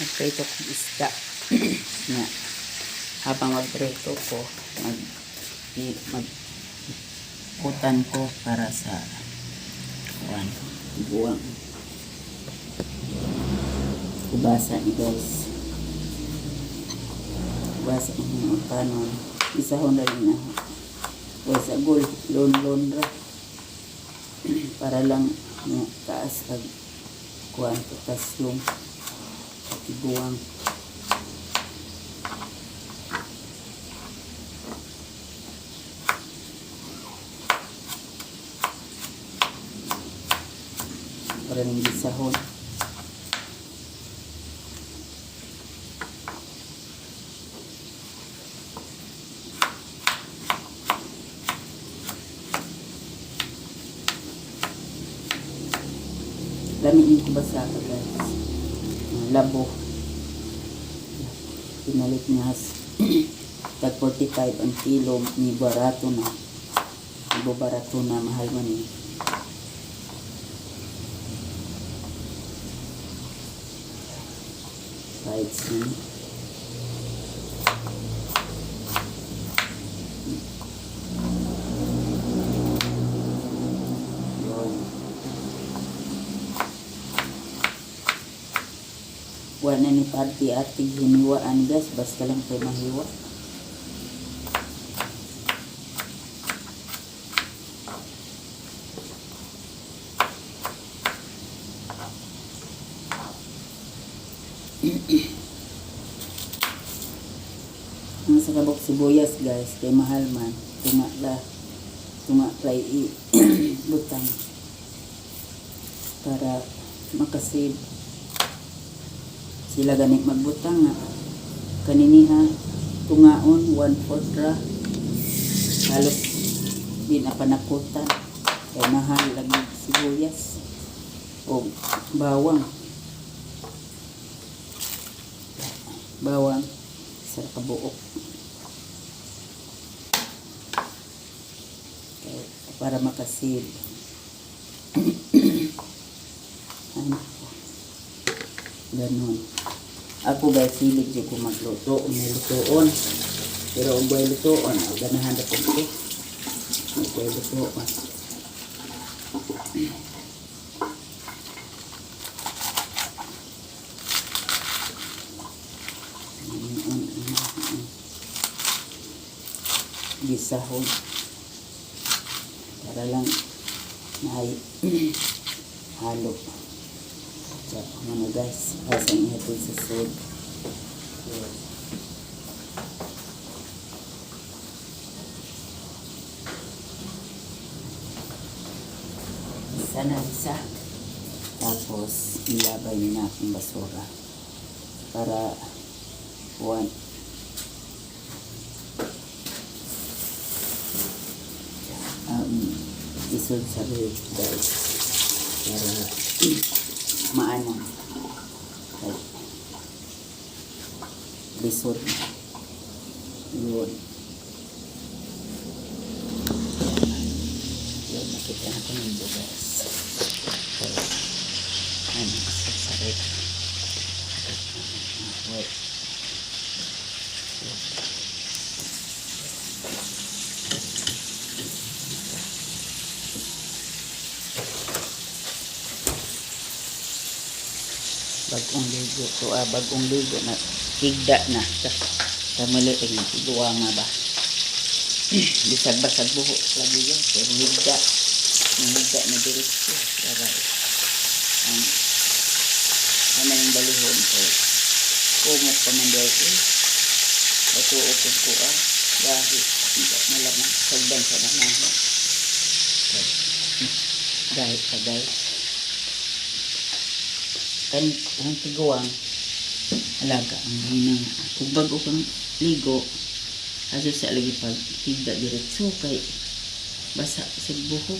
Magprito kong isda. Nga. Habang magprito ko, mag, mag utan ko para sa kuan, buwang. Kubasa ni, guys. Kubasa ni utanon. Isahon na rin ako. Wasa gol, lon-lon ra. Para lang nga, taas ag kuan, potassium tiguang. Para ning gisahon. Lami ni kubasa ka, guys. Ang labo. Pinalit niya tag 45 ang kilo ni barato na. Ni barato na, mahal man eh. Sides ni. Yun. Wala ni party ati hiniwaan, guys, basta lang kay mahiwa. Ang sa kabok sibuyas, guys, kay mahal man, tunga la, tunga la i butang para makasave. Sila ganit magbutang nga kaniniha tungaon, 1/4 ra, halos di na panakutan kay mahal lagi sibuyas o bawang. Bawang sa kabuok kay para makasave. Ano, ganun. Ako, guys, hilig jud ko magluto, may lutoon. Pero og way lutoon, ganahan ra ko og way lutoon. Gisahon para lang may halo. So, ano, guys, pasang ihatid sa sud. Yun. Isa na isa. Tapos, ilabay niyo na akong basura. Para, one, isod sa ref, guys. Para, maano, like, lisod. Yun. Yun, nakita na ko ninyo, guys. Okay. Ano, isod sa ref. Wait. Yun. Bagong ligo to ah, bagong ligo na, higda na sa tamali ay duwa nga ba, bisag basag buhok lagi yan, pero higda, higda na diretso para ang ano yung balihon ko, kumok pa man daw eh, batuo ko ko ah, dahil hindi na laman sagdan sa nanaho dahil pa, guys, kan ang tiguang alaga ang hinang kung bago kang ligo, aso sa lagi pag higda diretso kay basa sa buhok,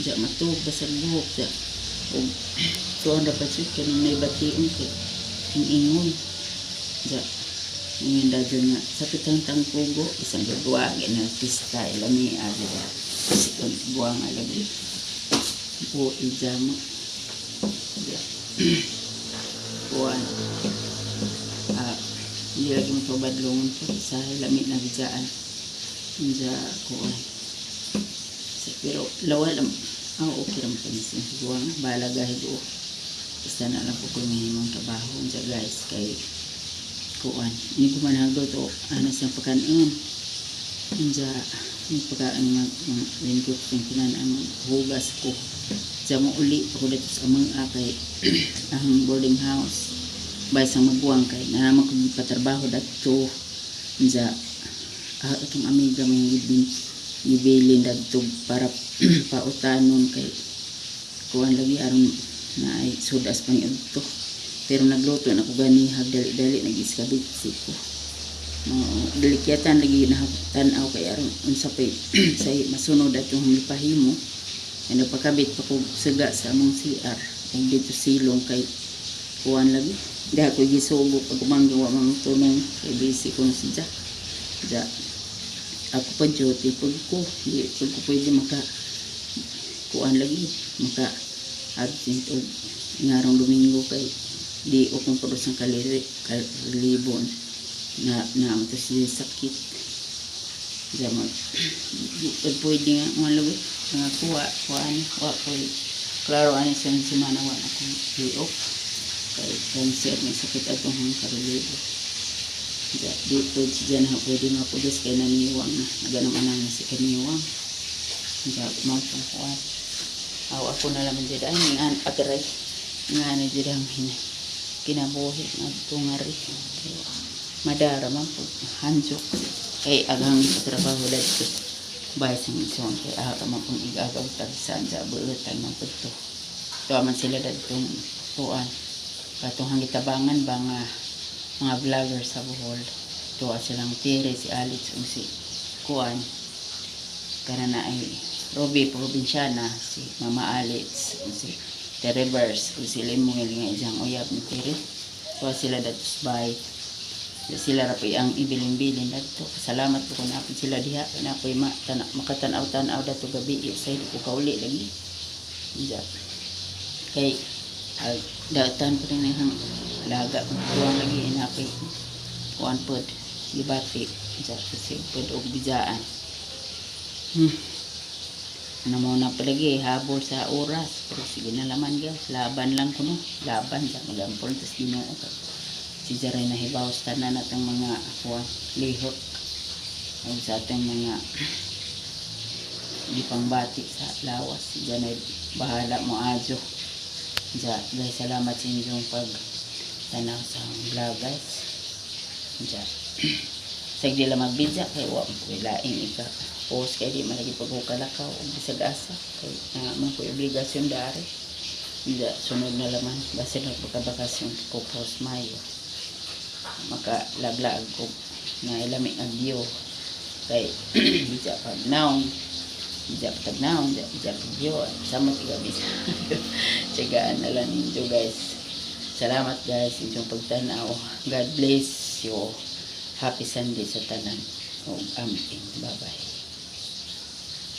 diya matuog, basa buhok diya ug tuon ra pa siya kanang may bation kay ang ingon diya ingon dayon nga sakit ang tangkugo isang gagawa na artista ilami ah, diba sikon buwang lagi o ijama diya kuan. Hindi lagi mo to badlongon po sa lami na bidyaan. Unsa kuan. Pero lawa lang. Ah, okay lang pa ni sa tiguang. Bahala gahi ko. Basta na lang po ko may himong trabaho. Unsa, guys, kay kuan. Hindi ko manhago to ana sa pagkanon. Unsa yung pagkaan nga lingkod kong kinan hugas ko. Diyan mo uli ako dito sa mga kay ang boarding house. Bay sa maguwang kay na naman ko patrabaho dadto. Unsa itong amiga may gibilin dadto para pautanon kay kuan lagi aron na ay sudas pa ni udto. Pero nagluto na ko ganihag dali-dali, nag-iskabit ko. No, dalikyatan lagi na tan-aw kay aron unsa pay say masunod atong gipahimo. Ay nagpakabit pa ko suga sa among CR ug dito silong kay kuan lagi. Diha ko gisugo pag umangga, wa man tunong kay busy ko na si Jack. Ja ako pa duty pag ko di pag ko pwede maka kuan lagi, maka absent og ngarong Domingo kay di akong produce ang kaliri kalibon na na to siya sakit. Diya mag di pag pwede nga mga lagi nga kuha kuan wa ko klaro ani sa semana, wa na akong day off kay cancer may sakit atong ang karelibo. Diya di pwede siya na pwede mapudos kay naniwang na naganong anang na si kaniwang. Diya mo pang kuan aw ako na lang dyan ay ngan agray nga na dyan ang kinabuhi nga tungari madara man po hanjok kay agang trabaho dadto bay sa ison kay aga man pong igagaw tagsan sa buutan man po to to man sila dadtong tuan katong hangitabangan ba nga mga vlogger sa Bohol. Tuwa silang tire si Alex ug si kuan kana na ay Ruby Probinsyana, si Mama Alex ug si Terevers ug si Lemuel nga isang uyab ni Tere. Tuwa sila dadto bay. Sila ra po ang ibilin-bilin dadto. Salamat po kung napin sila diha kay na po'y makatanaw-tanaw dadto gabi say di ko kauli lagi. Diya. Kay datan po rin ang alaga kung tuwang lagi inapay kuan pod gibati diya kasi pod og bijaan. Ano mo na palagi habol sa oras, pero sige na laman, guys, laban lang kuno, laban sa magampol tas Ginoo kay si Jaray na hibaws tanan natang mga kuan lihok o sa atong mga di pangbati sa lawas. Si Janay bahala mo adyo. Ja, guys, salamat sa inyong pag tanaw sa vlog, guys. Ja. Sa di lang magbidya kay wa mo ko'y laing ika post kay di man lagi pagkukalakaw og bisag asa kay na man ko'y obligasyon dari. Ja, sunod na laman basin magpagkabakasyon ko post Mayo makalaglaag ko na ilami ang view kay bidya pag naong bidya pag naong bidya pag view sama tiga bisa. Tiyagaan na lang ninyo, guys. Salamat, guys, inyong pagtanaw. God bless you. Happy Sunday sa tanan ug amping. Bye bye.